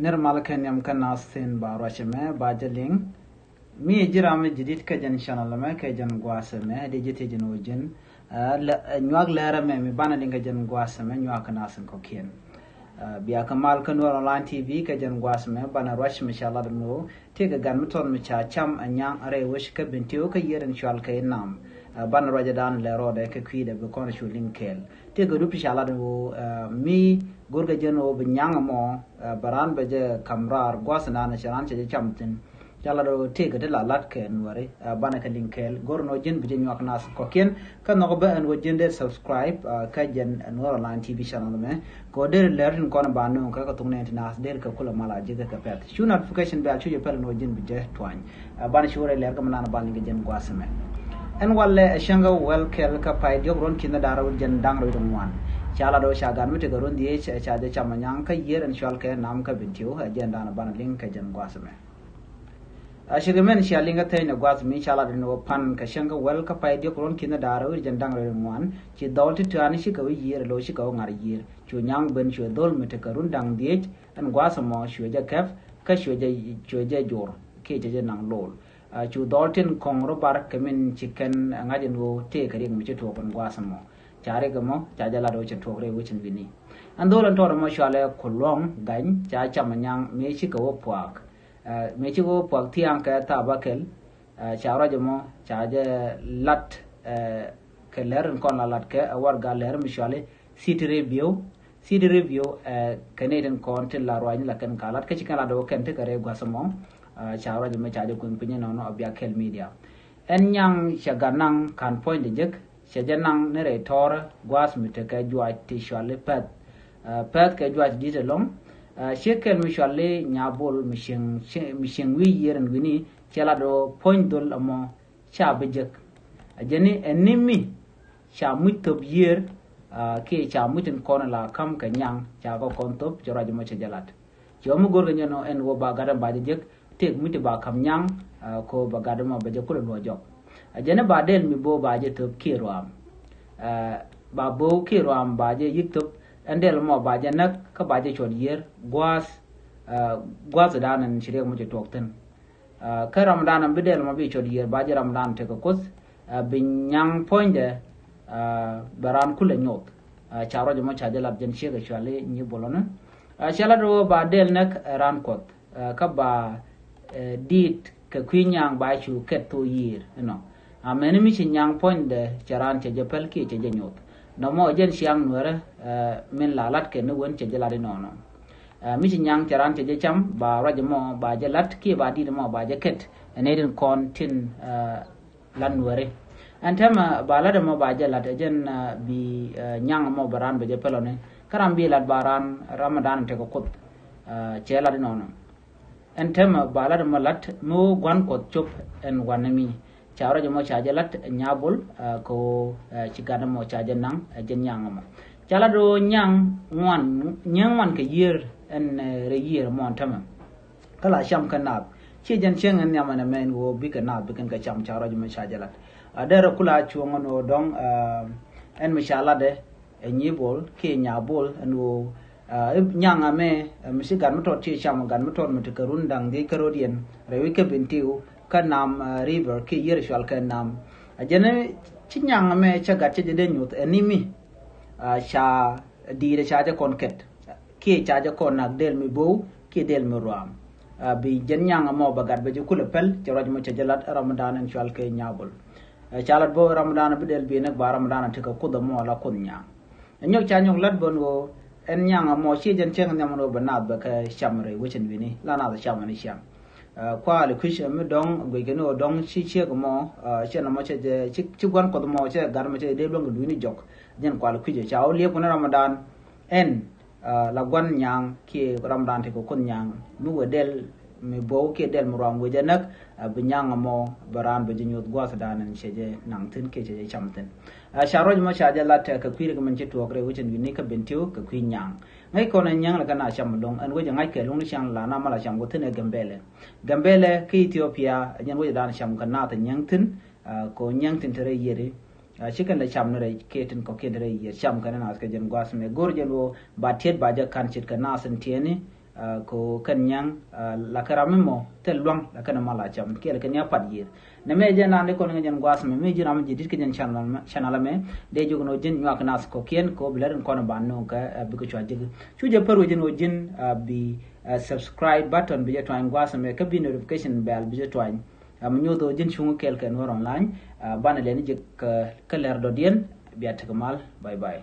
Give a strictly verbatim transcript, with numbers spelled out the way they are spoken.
Nir mal kɛ niam kä nath thin ba ruac ɛmɛ ba jɛ liŋ. Mi ji̱ ram mi ji̱ dit kɛ jɛn channel ɛmɛ kɛ jɛn gua̱a̱th ɛmɛ di ji̱ thiec jɛn wä ji̱n. Ɛ, lɛ-, ɛ, nyuak lɛr ɛmɛ mi banɛ liŋ kɛ jɛn gua̱a̱th ɛmɛ nyuak kɛ nath thin kɔ̱kiɛn. Ɛ, bia kɛ mal kä Nuer Online T V kɛ jɛn gua̱a̱th ɛmɛ banɛ ruac mi ca lat ɛmɛ wä. Tëëkɛ gat mi tɔt mi ca cam a nyaŋ a rɛy wec kä Bentiu kä yiër in cual kɛ inam. Ɛ, banɛ ruacɛ dan lɛ rɔɔdɛ kɛ kui̱dɛ bi kɔn cu liŋ kɛɛl. Tëëkɛ dup ti ca lat ɛmɛ wä, ɛ, mi go̱rkɛ jɛn wä bi nyaŋ ɛmɔ, ɛ, bɛ raan bɛ jɛ kam raar gua̱th in dan cɛ raan cɛ jɛ cam thin. Ca lat ɣöö tëëkɛ ti la lat kɛ Nuääri, ɛ, banɛ kɛ liŋ kɛɛl. Go̱r ni ɣöö ji̱n bi jɛ nyuak nath kɔ̱kiɛn. Kä nhɔk bä ɛn ɣöö ji̱n dee subscribe, ɛ, kä jɛn Nuer Online T V channel mɛ. Kɛ ɣöö deri lɛr tin kɔn ba nööŋ kɛ kɛ thok nɛn ti nath deri kɛ kulɛ mal a ji̱ kɛ kɛ pɛth. Cu notification bell cu jɛ pɛl ni ɣöö ji̱n bi jɛ tuany. Ɛ, banɛ cu rɛy lɛr kä mi nan ba liŋ kɛ jɛn gua̱a̱th mɛ. Ɛn walɛ ɛ cäŋ kɛ wäl kɛl kä pay diɔ̱k ruɔ̱n ki̱n da̱ŋ rɛw jɛn da̱ŋ rɛw ŋuan. Ca lat ɣöö ca gat mi tekɛ ruɔ̱n dhieec ca jɛ cam a nyaŋ kä yiër ɛn cual kɛ nam kä Bentiu, ɛ, jɛn dan banɛ liŋ kɛ jɛn gua̱a̱th mɛ. A cikɛ mɛn cia liŋ kä thɛny ni gua̱th mi ca lat ni wä pan kɛ cäŋ kä wäl kä pay diɔ̱k ruɔ̱n ki̱n da̱ŋ rɛw wi̱r jɛn da̱ŋ rɛw ŋuan. Ci dhɔl ti tääni cikɛ wä yiër lo̱ cikɛ wä ŋa̱r yiër. Cu nyaŋ ben cuɛ dhol mi tekɛ run da̱ŋ dhieec ɛn gua̱th ɛmɔ cuɛ jɛ kɛp kä cuɛ jɛ, cuɛ jɛ jor kiɛ cɛ jɛ naŋ lol. A, cu dhɔl tin kɔŋ rɔ bar kɛ min ci kɛn ɛ ŋa̱c ɛn ɣöö tëëkɛ riɛk mi ci tuɔɔk ɛn gua̱th ɛmɔ. Ca riɛk ɛmɔ ca jɛ lat ɣöö cɛ tuɔɔk rɛy wec ɛn wi̱ni. Ɛn dhol ɛn tɔɔt ɛmɔ cualɛ Kuluɔ̱ŋ Gany ca cam ɛ nyaŋ mëë cikɛ wä puaak. Ɛ, mëë cikɛ wä puak thia̱a̱ŋ kɛ thaap bäkɛl, ɛ, ca ruac ɛmɔ ca jɛ lat, ɛ, kɛ lɛr in kɔn la lat kɛ ɛ warɛga lɛr mi cuali City Review. City Review, ɛ, kɛ nɛy tin kɔn tin la ruac ni la kɛn ka lat kä ci kɛn la dɔk kɛn ti kɛ rɛy gua̱th ɛmɔ, ɛ, ca ruac ɛmɔ ca jɛ kueŋ piny inɔnɔ ɛ bia kɛl media. Ɛn nyaŋ cɛ gat naŋ ka̱n puɔ̱nydɛ jek, cɛ jɛ naŋ ni rɛy tɔɔrä gua̱a̱th mi tekɛ juac ti cuali Pɛth. Ɛ, Pɛth kɛ juac di̱t ɛlɔ̱ŋ. Ɛ, ciek kɛl mi cuali Nyabol mi cieŋ, mi cieŋ wi̱i̱ yiër ɛn wi̱ni cɛ lat ɣöö puɔ̱ny dhol ɛmɔ ca bi jek. Ɛ jɛn ni ɛn ni mi ca muc thöp yiër, ɛ, kiɛ ca muc tin kɔn la ka̱m kɛ nyaŋ ca kɛ kɔn thöp cɛ ruac ɛmɔ cɛ jɛ lat. Ci ɣä mi go̱rkɛ nyɛ nɔ ɛn ɣöö ba gat ɛmɔ ba jɛ jek tëëk mi ti ba ka̱m nyaŋ, ɛ, kɛ ɣöö ba gat ɛmɔ bɛ jɛ kulɛ luɔ̱c jɔk. Ɛ jɛn ni ba dɛl mi bo̱o̱ ba jɛ thöp kiɛ ruaam. Ɛ, ba bo̱o̱ kiɛ ruaam ba jɛ yi̱k thöp ɛn dɛl ɛmɔ ba jɛ näk kä ba jɛ cuɔt yiër gua̱a̱th, ɛ, gua̱a̱th dan ɛn ci riɛk mi ci tuɔɔk thi̱n. Ɛ, kä Ramadan ɛn bi dɛl ɛmɔ bi cuɔt yiër ba jɛ Ramadan tekɛ Kuoth, ɛ, bi nyaŋ puɔ̱nydɛ, ɛ, bɛ raan kulɛ nyoth. Ɛ, ca ruac ɛmɔ ca jɛ lat jɛn ciek ɛ cuali Nyibol ɛnɔ. Ɛ, cɛ lat ɣöö ba dɛl näk ɛ raan Kuɔth, ɛ, kä ba, ɛ, diit kɛ kui̱ nyaŋ ba cu kɛt thok yiër inɔ. Amäni mi ci nyaŋ puɔ̱nydɛ cɛ raan cɛ jɛ päl kiɛ cɛ jɛ nyoth. Nɔmɔ jɛn ciaŋ Nuäärä, ɛ, min la lat kɛ ni wen cɛ jɛ lat inɔnɔ. Ɛ, mi ci nyaŋ cɛ raan cɛ jɛ cam ba ruac ɛmɔ ba jɛ lat kiɛ ba diit ɛmɔ ba jɛ kɛt. Ɛ nɛy tin kɔn tin, ɛ, lat Nuääri. Ɛn täämɛ ba lat ɛmɔ ba jɛ lat ɛ jɛn, ɛ, bi, ɛ, nyaŋ ɛmɔ bɛ raan bɛ jɛ pälɔni. Kä ram bi lat ba raan Ramadan tekɛ Kuoth, ɛ, cɛ lat inɔnɔ. Ɛn täämɛ ba lat ɛmɔ lat mi wä gua̱n Kuɔth cop ɛn wanɛ mi. Ca ruac ɛmɔ ca jɛ lat ɛ Nyabol, ɛ, kɛ ɣöö, ɛ, ci gat ɛmɔ ca jɛ naŋ ɛ jɛn nyaŋ ɛmɔ. Ca lat ɣöö nyaŋ ŋuan, nyaŋ ŋuan kɛ yiër ɛn, ɛ, rɛy yiër ɛmɔ ɛn täämɛ. Kä la cam kɛ naath. Ciɛ jɛn cieŋ ɛn nhiam ɛn ɛmɛ ɛn ɣöö bikɛ naath bikɛn kɛ cam ca ruac ɛmɔ ca jɛ lat. A derɛ kula cuɔ̱ŋ ɛn ɣöö dɔ̱ŋ, ɛ, ɛn mi ca latdɛ ɛ Nyibol kiɛ Nyabol ɛn ɣöö, ɛ, nyaŋ ɛmɛ, ɛ, mi ci gat mi tɔt ciɛ cam gat mi tɔt mi ti kɛ run da̱ŋ dhieec kä rɔ̱diɛn rɛy wi̱c kä Bentiu kä Nam, ɛ, River kiɛ yiër cual kɛ Nam. Ɛ jɛn ci nyaŋ ɛmɛ cä gat cä jɛ dee nyoth ɛ ni mi, ɛ, ca di̱i̱t ɛ ca jɛ kɔn kɛt. Kiɛ ca jɛ kɔn nak dɛl mi bo̱o̱ kiɛ dɛl mi ruaam. Ɛ, bi jɛn nyaŋ ɛmɔ bɛ gat bɛ jɛ kulɛ päl cɛ ruac mɔ cɛ jɛ lat Ramadan ɛn cual kɛ Nyabol. Ɛ, ca lat bä Ramadan bi dɛl bi näk ba Ramadan tekɛ Kuoth ɛmɔ la Kuoth nyaŋ. Ɛ nyɔk ca nyɔk lat bä ni ɣöö ɛn nyaŋ ɛmɔ ciɛ jɛn cieŋ nhiam ni ɣöö bɛ naath bɛ kɛ cam rɛy wecin wi̱ni la naath cam ɛn ciaŋ. Ɛ, kuali kui̱c ɛ mi dɔ̱ŋ guic kɛ ni ɣöö dɔ̱ŋ ci ciek ɛmɔ, ɛ, ciɛ nɔmɔ cɛ jɛ ci, ci gua̱n Kuɔth ɛmɔ cɛ gat ɛmɔ cɛ dee luäŋ kɛ lui̱ni jɔk. Jɛn kuali kui̱c ɛ ca wä liep kɛ ni Ramadan ɛn, ɛ, la gua̱n nyaŋ kiɛ Ramadan tekɛ Kuoth nyaŋ mi wee dɛl mi bo̱o̱ kiɛ dɛl mi ruaam wee jɛ näk, ɛ, bi nyaŋ ɛmɔ bɛ raan bɛ jɛ nyoth gua̱a̱thdan ɛn cɛ jɛ naŋ thi̱n kiɛ cɛ jɛ cam thi̱n. Ɛ, ca ruac ɛmɔ ca jɛ lat, ɛ, kɛ kui̱ rik min ci tuɔɔk rɛy wecin wi̱ni kä Bentiu kɛ kui̱ nyaŋ. Ŋäc kɔn ɛ nyaŋ lɛ kɛ na cam ɛlɔ̱ŋ ɛn wecɛ ŋa̱c kɛ ɛlɔ̱ŋ ni ciaŋ la na ma la cam kɛ thi̱n ɛ Gambɛlɛ. Gambɛlɛ kä Ethiopia ɛ jɛn wecɛ dan cam kɛ naath ɛ nyaŋ thi̱n, ɛ, kɛ ɣöö nyaŋ thi̱n te rɛy yiëri. Ɛ, ci kɛn lɛ cam ni rɛy kiɛ tin kɔ̱kiɛn te rɛy yiër cam kɛn naath kɛ jɛn gua̱a̱th mɛ go̱r jɛn ɣöö ba tiɛt ba jɛ ka̱n ce̱tkɛ naath in tiɛni. Ko kɛn nyaŋ la kɛ ram mi mɔ thil luaŋ la kɛn mal a cam kiɛl kɛ ni a pat yiër. Nɛ mɛ jɛ naan di kɔn ŋɛ jɛn guas mɛ mi ji̱ ram ji̱ dit kɛ jɛn channel mɛ dee jok nɔ ji̱n nyuak nas kɔ kiɛn kɔ bi lɛr in kɔn ban nɔ kɛ bikɛ cua jik. Cu jɛ pär wä ji̱n wä ji̱n bi subscribe button bi jɛ tuany guas mɛ kä bi notification bell bi jɛ tuany. Am nyuth wä ji̱n cuŋ kɛl kɛ nuɔr online. Banɛ lɛn jik kä lɛr dɔ̱diɛn. Bia tekɛ mal. Bye bye.